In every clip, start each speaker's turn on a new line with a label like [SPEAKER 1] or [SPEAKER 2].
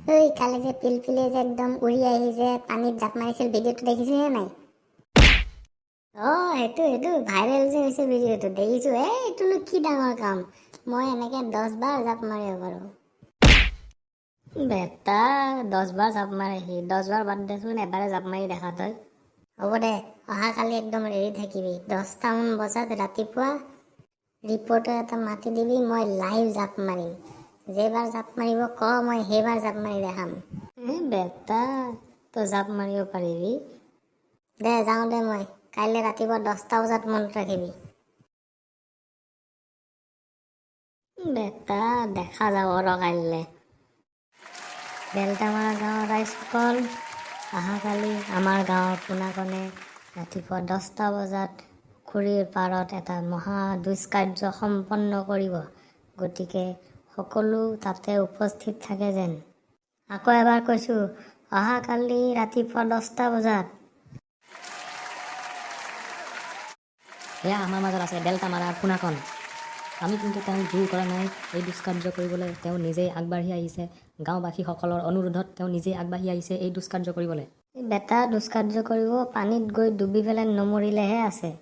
[SPEAKER 1] ঐ, কালি যে পিলপিলে যে একদম উৰি আহি যে পানীত জাপ মাৰিছিল, ভিডিঅ'টো দেখিছিনে নাই? অঁ, সেইটো ভাইৰেল যে হৈছে ভিডিঅ'টো দেখিছোঁ। এই এইটোনো কি ডাঙৰ কাম, মই এনেকৈ 10 বাৰ জাপ মাৰিব পাৰোঁ। বেটা, 10 বাৰ জাপ মাৰে সি। 10 বাৰ বাদ দেচোন, এবাৰে জাপ মাৰি দেখা তই। হ'ব দে, অহাকালি একদম ৰেডি থাকিবি। 10টামান বজাত ৰাতিপুৱা ৰিপৰ্টাৰ এটা মাতি দিবি, মই লাইভ জাপ মাৰিম। যেইবাৰ জাপ মাৰিব ক, মই সেইবাৰ জাপ মাৰি দেখাম। এ বেটা, তই জাপ মাৰিব পাৰিবি? দে, যাওঁ দে মই। কাইলৈ ৰাতিপুৱা 10টা বজাত মনত ৰাখিবি। বেটা, দেখা যাব ৰ কাইলৈ। বেলটামাৰা গাঁৱৰ ৰাইজসকল, অহাকালি আমাৰ গাঁৱৰ পোনাকণে ৰাতিপুৱা 10টা বজাত পুখুৰীৰ পাৰত এটা মহা দুষ্কাৰ্য সম্পন্ন কৰিব। গতিকে সকলো তাতে উপস্থিত থাকে যেন। আকৌ এবাৰ কৈছোঁ, অহাকালি ৰাতিপুৱা 10টা বজাত।
[SPEAKER 2] এয়া আমাৰ মাজত আছে বেলটামাৰাৰ পোনাকণ। আমি কিন্তু তেওঁক জোৰ কৰা নাই এই দুষ্কাৰ্য কৰিবলৈ। তেওঁ নিজেই আগবাঢ়ি আহিছে। গাঁওবাসীসকলৰ অনুৰোধত তেওঁ নিজেই আগবাঢ়ি আহিছে এই দুষ্কাৰ্য কৰিবলৈ।
[SPEAKER 1] এই বেটা দুষ্কাৰ্য কৰিব, পানীত গৈ ডুবি পেলাই নমৰিলেহে আছে।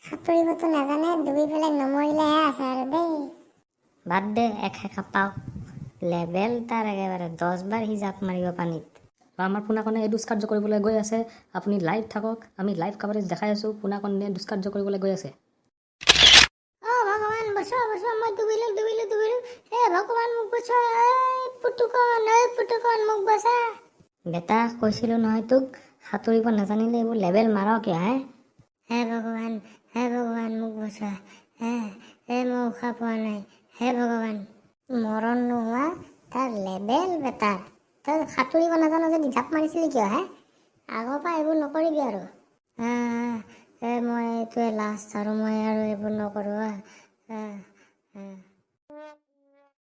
[SPEAKER 1] সাঁতুৰিবতো নাজানে, ডুবি পেলাই নমৰিলেহে আছে আৰু দেই। বাদ দে, এক সেকা পাওক। লেবেল তাৰ একেবাৰে, 10 বাৰ সি জাপ মাৰিব পানীত।
[SPEAKER 2] বা আমাৰ পোনাকণে এই দুষ্কাৰ্য কৰিবলৈ গৈ আছে। আপুনি লাইভ থাকক, আমি লাইভ কাভাৰেজ দেখাই আছোঁ। পোনাকণে দুষ্কাৰ্য কৰিবলৈ গৈ আছে।
[SPEAKER 1] অ ভগৱান, বচোৱা, বচোৱা, মই ডুবিলো, ডুবিলো, ডুবিলো। হে ভগৱান, মোক বচোৱা। এই পুতুকণ, ঐ পুতুকণ, মোক বচা। বেটা, কৈছিলো নহয় তোক, সাঁতুৰিব নাজানিলে এইবোৰ লেবেল মাৰ কিয় হে? হে ভগৱান, হে ভগৱান, মোক বচোৱা। হে হে, মই উশাহ পোৱা নাই। হে ভগৱান। মৰণ নোহোৱা তাৰ লেবেল। বেটাৰ, তই সাঁতুৰিব নাজান যদি জাপ মাৰিছিলি কিয় হে? আগৰ পৰা এইবোৰ নকৰিবি আৰু। আহ, এ মই এইটোৱে লাষ্ট আৰু, মই আৰু এইবোৰ নকৰোঁ। আহ।